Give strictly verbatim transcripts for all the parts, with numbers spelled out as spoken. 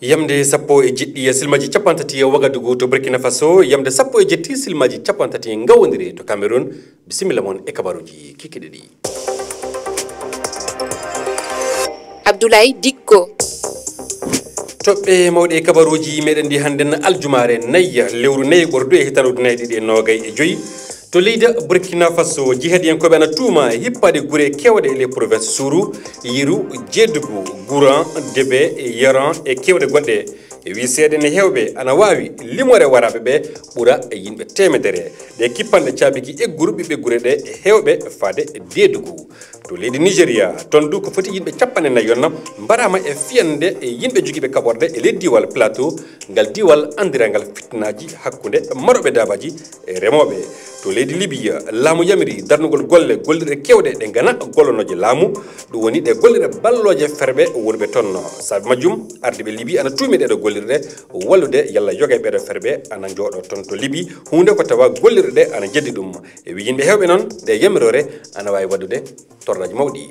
Yamde sappo e jeɗɗi e silmaji capanɗe tati e Wagadugu to Burkina Faso, yamde sappo e jetti silmaji capanɗe tati ngawondiri to Cameroun. Bisimilla mon e kabaruji kikiɗe ɗi. Abdoulaye Dikko. Toɓɓe mawɗe e kabaruji meɗen ɗi hannden aljumaare nayi lewru nayi ɓordu e hitande ujunnaji ɗiɗi e noogay e joyi. To leydi Burkina Faso, jihadiyankoɓe ana tuuma e hippaade gure keewɗe e les province Sourou, Yirou, Diedougou, Gouran, Débé, Yaran e keewɗe goɗɗe. E wi seeɗa ne heewɓe ana waawi limoore waraaɓe ɓe ɓura e yimɓe teemedere. Ɗe kippanɗe caabiki egguru ɓiɓɓe gure ɗe heewɓe faade Diedougou. To leydi Nigeria, toon du ko foti yimɓe capanɗe nayi yonna mbaɗaama e fiyande e yimɓe jogiiɓe kaɓorɗe e ley diiwal Plateau, ngal diiwal anndirangal fitnaaji hakkunde marooɓe daabaaji e remooɓe. To leydi Libiya, laamu yamiri darnugol golle gollirɗe keewɗe ɗe ngana gollonooje laamu, ɗum woni ɗe gollirɗe ballooje ferɓe wonɓe toon. Saabe majjum, ardiiɓe Libi ana tuumi ɗeɗo gollirɗe wallude yalla yoga e ɓeɗo ferɓe ana njooɗo toon to Libi, huunde ko tawa gollirɗe ɗe ana jeddi ɗum. E wi yimɓe heewɓe noon, ɗe yamiroore ana waawi waɗude torraji mawɗi.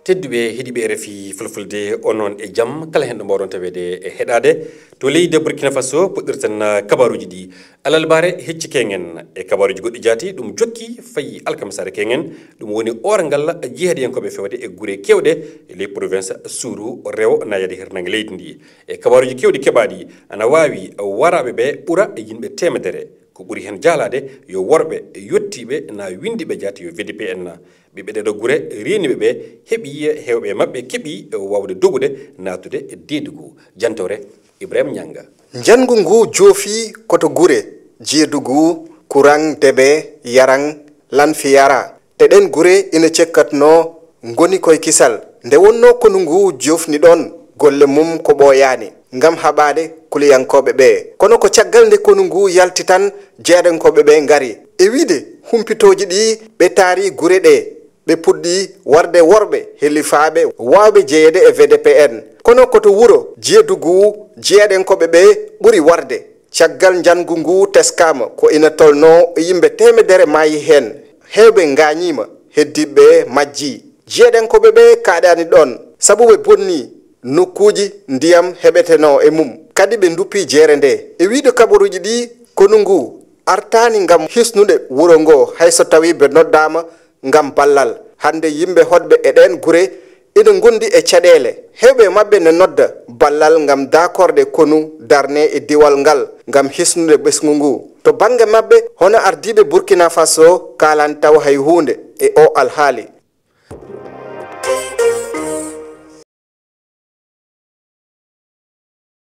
Tedduɓe heɗiiɓe R F I Fulfulde, onon e jam, kala hen ɗo mbawɗon taweede e heɗaade. To leydi Burkina Faso, puɗɗirten, ah, kabaruuji ɗi. Alalbaare hecci kengen e kabaruuji goɗɗi jaati, ɗum jokki fayi alkamisaare kengen, ɗum woni oorngal jihadiyankooɓe fewde e gure keewɗe e ley province Sourou, rewo na yaade hirnaange leydi ndi. E kabaruuji keewɗi keɓaaɗi, ana waawi waraaɓe ɓe ɓura e yimɓe teemedere. Ko ɓuri heen jaalaade yo worɓe yottiiɓe na winndiiɓe jaati yo V D P N. Ɓiɓɓe ɗeɗo gure reeniiɓe ɓe heɓi heewɓe maɓɓe keɓi waawde dogude naatude Diedougou. Jantoore Ibrahima Ñannga. Njanngu ngu joofi ko to gure Diedougou, Kourang, Débé, Yarang, Lanfiara. Ɗe ɗen gure ina cekkatnoo ngoni koye kisal. Nde wonnoo konu ngu joofni ɗoon golle mum ko ɓooyaani ngam haɓaade kuliyankooɓe ɓee. Kono ko caggal nde konu ngu yalti tan jeeɗankooɓe ɓee ngari. E wiyde humpitooji ɗi ɓe taari gure ɗee, ɓe puɗɗi warde worɓe helifaaɓe waawɓe jeyeede e V D P N. Kono ko to wuro Diedougou jeeɗankooɓe ɓee ɓuri warde. Caggal njanngu ngu teskaama ko ina tolnoo yimɓe teemedere maayi heen, heewɓe ngaañiima, heddiiɓe majjii. Jeeɗankooɓe ɓee kaaɗaani ɗoon, sabu ɓe bonnii nokkuuji ndiyam heɓetenoo e mum, kadi ɓe nduppii jeere ndee. E wiyde kabaruuji ɗii, konu ngu artaani ngam hisnude wuro ngoo, hay so tawii ɓe noddaama ngam ballal. Hannde yimɓe hoɗɓe e ɗeen gure ina ngondi e caɗeele. Heewɓe maɓɓe ne nodda ballal ngam daakorɗe konu darne e diwal ngal ngam hisnude ɓesngu ngu. To bannge maɓɓe, hono ardiiɓe Burkina Faso kaalaani taw hay huunde e oo alhaali.